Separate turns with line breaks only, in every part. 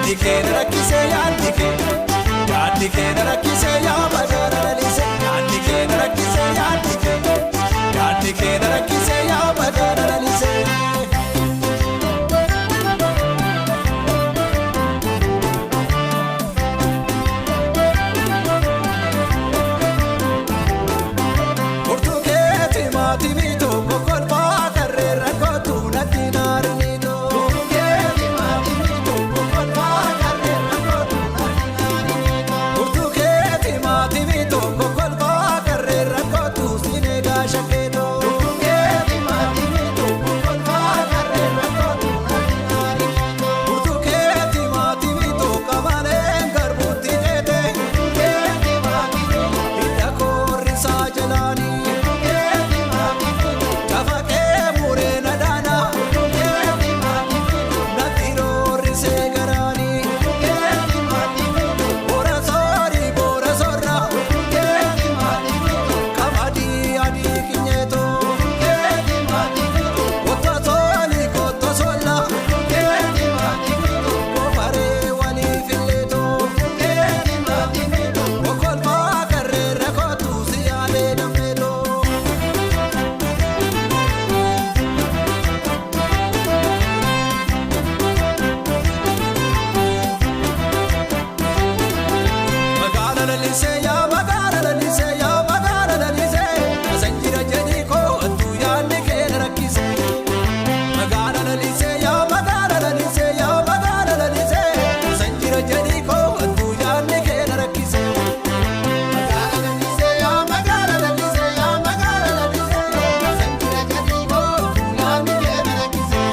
Yaadni kee na rakkisee yaadni kee. Yaadni kee na rakkisee yaa magaala lalisee. Yaadni kee na rakkisee yaadni kee. Yaadni kee na rakkisee yaa magaala lalisee. Burtukeeti maatii miitoo kokkolfaa karreerra kootu natti naarniitoo. Burtukeeti maatii miitoo kokkolfaa karreerra kootu natti naarniitoo. Burtukeeti maatii miitoo kokkolfaa karreerra kootu sineegaa shakkeetoo. Burtukeeti maatii miitoo kokkolfaa karreerra kootu natti naarniitoo. Burtukeeti maatii miitoo qamaleen garbuutti jeete. Burtukeeti maatii miitoo hidda koorrisaa jalaanii. Burtukeeti maatii miitoo cafaqee muree nadaana. Burtukeeti maatii miitoo natti roorrisee garaanii. Burtukeeti maatii miitoo boora soorii boora soorra. Burtukeeti maatii miitoo qamadii adii qinyeetoo. Burtukeeti maatii miitoo kotto soolii kotto soolla. Burtukeeti maatii miitoo kofaree walii filleetoo. Burtukeeti maatii miitoo kokkolfaa karreerra kootu si yaalee dammeetoo. Magaala lalisee yaa magaala lalisee yaa magaala lalisee asan jira jedhii kootu yaadni kee na rakkisee. Magaala lalisee yaa magaala lalisee yaa magaala lalisee asan jira jedhii kootu yaadni kee na rakkisee. Magaala lalisee yaa magaala lalisee yaa magaala lalisee asan jira jedhii kootu yaadni kee na rakkisee.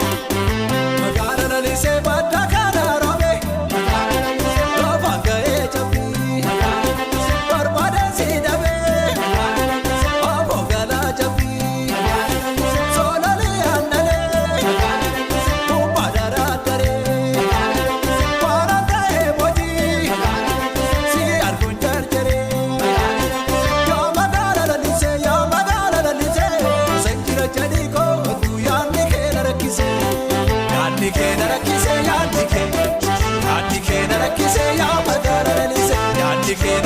Magaala lalisee badda kana roobe. Roobaan ga'ee cabbii. Barbaadeen si dhabee. Obbo galaa cabbii. Soololii aannalee. Gubbaa daraaddaree. Waaraan ta'ee boojii. Si arguun jarjaree. Yaa magaala lalisee yaa magaala lalisee. Sanjira jedhii kootu yaadni kee na rakkisee. Yaadni kee na rakkisee yaadni kee. Yaadni kee na rakkisee yaa magaala lalisee. Yaadni kee